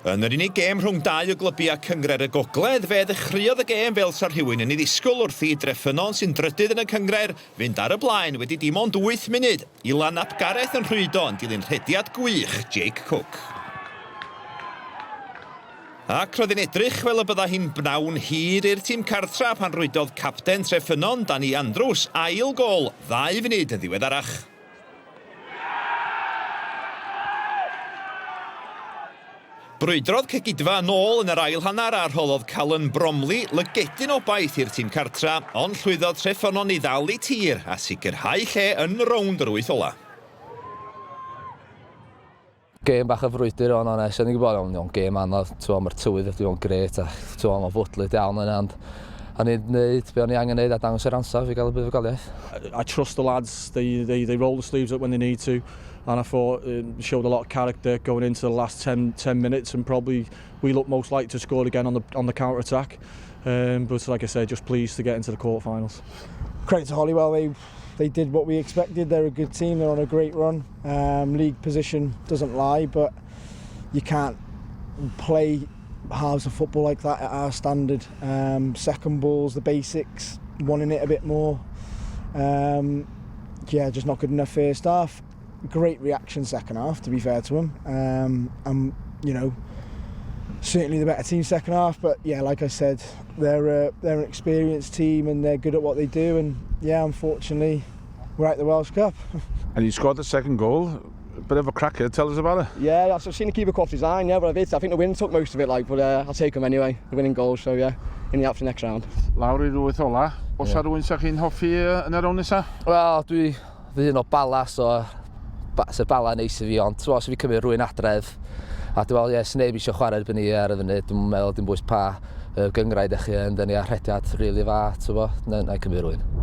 Yn yr unig gêm rhwng dau o glybiau Cynghrair y Gogledd, fe ddechreuodd y gêm fel 'sa rhywun yn ei ddisgwyl wrth i Dreffynnon, sy'n drydydd yn y cynghrair, fynd ar y blaen wedi dim ond wyth munud, Ilan ap Gareth yn rhwydo yn dilyn rhediad gwych Jake Cook. Ac roedd hi'n edrych fel y bydda hi'n bnawn hir i'r tîm cartra pan rwydodd capten Treffynnon, Danny Andrews, ail gôl ddau funud yn ddiweddarach. Brwydrodd Cegidfa yn ôl yn yr ail hanner a rhoddodd Callum Bromley lygedyn obaith i'r tîm cartra, ond llwyddodd Treffynnon i ddal eu tir a sicrhau lle yn rownd yr wyth ola'. Gêm bach o frwydr o'n onest, o'n i'n gwybod o'n o'n gêm anodd, t'mo' ma'r tywydd wedi bod yn grêt a t'mo' ma'n fwdlyd iawn yna ond o'n i'n neud be o'n i angen neud a dangos yr ansawdd i gael y buddugoliaeth. I trust the lads, they, they, they roll the sleeves up when they need to and I thought it showed a lot of character going into the last 10, 10 minutes and probably we looked most likely to score again on the, on the counter-attack. Um, but like I say, just pleased to get into the quarterfinals. Credit to Holywell, they they did what we expected. They're a good team. They're on a great run. Um, league position doesn't lie, but you can't play halves of football like that at our standard. Um, second balls, the basics, wanting it a bit more. Um, yeah, just not good enough first half. Great reaction second half, to be fair to them. Um, and, you know, certainly the better team second half. But yeah, like I said, they're, uh, they're an experienced team and they're good at what they do. And yeah, unfortunately, we're out the Welsh Cup. and you scored the second goal. A bit of a cracker. Tell us about it. Yeah, I've seen the keeper off design, yeah, but I've hit, I think the wind took most of it, like, but uh, I'll take them anyway. The winning goal, so yeah, in the out for the next round. Lawr i'r wyth ola. Oes yeah. rhywun sa chi'n hoffi yn yr rown nesa? Wel, dwi ddyn o Bala, so ba, se Bala neis i fi, ond ti'n os fi cymryd rhywun adref, a dwi'n meddwl, ie, yeah, neb eisiau chwarae erbyn ni ar y funud, dwi'n meddwl dim bwys pa uh, gyngraid ych chi yn, dyn ni a rhediad rili really dda, ti'n bo, na, na i cymryd rhywun.